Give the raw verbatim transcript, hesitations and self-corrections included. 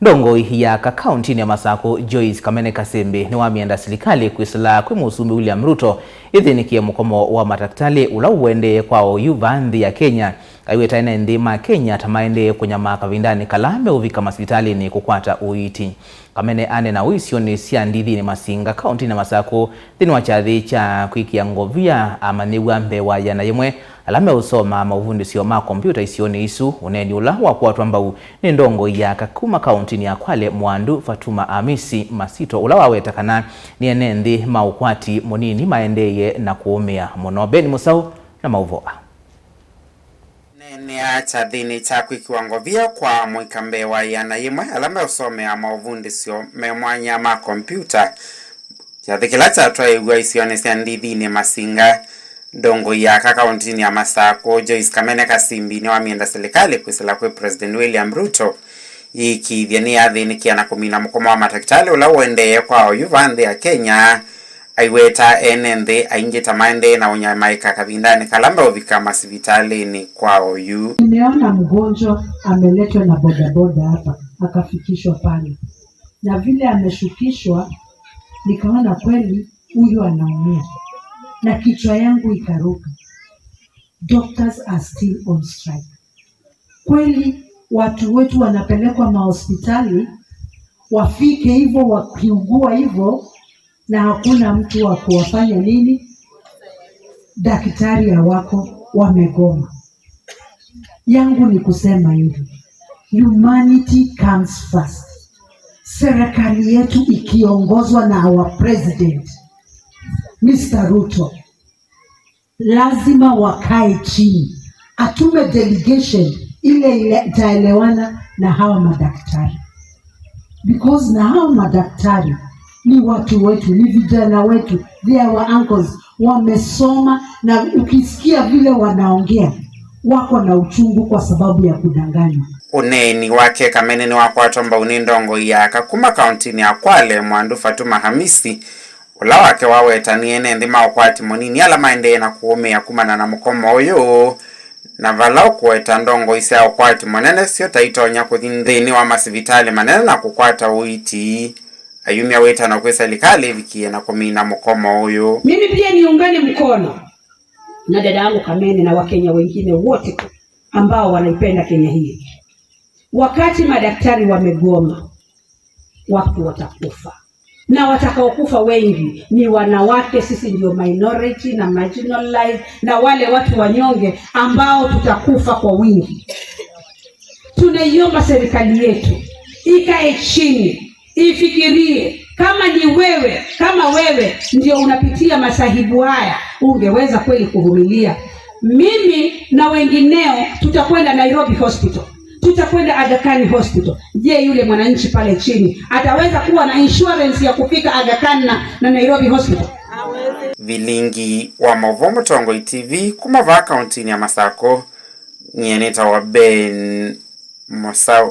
Ndongoi ya aka kaũntinĩ ya Masakũ, Joyce Kamene Kasimbi, nĩwamĩenda silikalĩ kwĩsĩla kwĩ Mũsumbĩ William Ruto ĩthĩnĩkĩe mũkomo wa matakĩtalĩ ũla ũendee kwa oyu vaa nthĩ ya Kenya, aiweta ene nthĩ ma Kenya ta maendee kũnyamaa kavindanĩ kala meũvika masivitalĩnĩ kũkwata ũiiti. Kamene aneena ũu isionĩ sya Ndithinĩ Masinga, kaũntinĩ ya Masakũ, nthĩnĩ wa kyathĩ kya kwĩkĩa ngovia amanyĩw'a mbee wa ĩana yĩmwe ala meũsoma maũvundĩsyo ma kombiũta isionĩ isu. Ũneeni ũla wakwatwa mbau nĩ ndongoi ya aka kuma kaũntinĩ ya Kwale, Mwandu Fatuma Amisi Masito, ũla waweta kana nĩ ene nthĩ ma ũkwati mũnini maendeeye na kũũmĩa mũno. Ben Mũsaũ na maũvoo aa. Neenea kyathĩnĩ kya kwĩkĩwa ngovia kwa amũika mbee wa ĩana yĩmwe ala meũsomea maũvundĩsyo me mwanya ma kombiũta, kyathĩ kĩla kyatwaĩĩw'a isionĩ sya Ndithinĩ Masinga. Ndongoi ya aka kaũntinĩ ya Masakũ, Joyce Kamene Kasimbi, nĩwamĩenda silikalĩ kwĩsĩla kwĩ President William Ruto ĩĩkĩĩthye nĩyathĩnĩkĩa na kũmina mũkomo wa matakĩtalĩ ũla ũendeeye kwa oyu vaa nthĩ ya Kenya, aiweta ene nthĩ aingĩ ta maendee na ũnyamaĩka kavindanĩ kala meũvika masivitalĩnĩ kwa oyu. Nimeona mgonjwa ameletwa na bodaboda hapa, akafikishwa pale, na vile ameshukishwa, nikaona kweli huyu anaumia, na kichwa yangu ikaruka. Doctors are still on strike. Kweli watu wetu wanapelekwa mahospitali, wafike hivyo, wakiugua hivyo, na hakuna mtu wa kuwafanya nini? Daktari hawako, wamegoma. Yangu ni kusema hivi, humanity comes first. Serikali yetu ikiongozwa na our president, Mister Ruto, lazima wakae chini, atume delegation ile ile itaelewana na hawa madaktari, because na hawa madaktari ni watu wetu, ni vijana wetu, they are our uncles, wamesoma, na ukisikia vile wanaongea, wako na uchungu kwa sababu ya kudanganywa. Ũneeni wake Kamene nĩwakwatwa mbau nĩ ndongoi ya aka kuma kaũntinĩ ya Kwale, Mwandu Fatuma Hamisi, ũla wake waweta nĩ ene nthĩ ma ũkwati mũnini ala maendee na kũũmĩa kumana na mũkomo ũyũ, na vala ũkũweta ndongoi sya ũkwati mũnene syo ta itonya kũthi nthĩnĩ wa masivitalĩ manene na kũkwata ũiiti, ayumya wĩtano kwĩ silikalĩ ĩvikĩe na kũmina mũkomo ũyũ. Mimi pia niungane mkono na dada yangu Kamene na Wakenya wengine wote ambao wanaipenda Kenya hii. Wakati madaktari wamegoma, watu watakufa. Na watakaokufa wengi ni wanawake, sisi ndio minority na marginalized, na wale watu wanyonge ambao tutakufa kwa wingi. Tunaiomba serikali yetu ikae chini, ifikirie kama ni wewe, kama wewe ndio unapitia masaibu haya, ungeweza kweli kuvumilia? Mimi na wengineo tutakwenda Nairobi Hospital, tutakwenda Aga Khan Hospital. Je, yule mwananchi pale chini ataweza kuwa na insurance ya kufika Aga Khan na, na Nairobi Hospital? Vilingi wa maũvoo Mũtongoi T V kuma vaa kaũntinĩ ya Masakũ, nyie nĩtawa Ben Mũsaũ.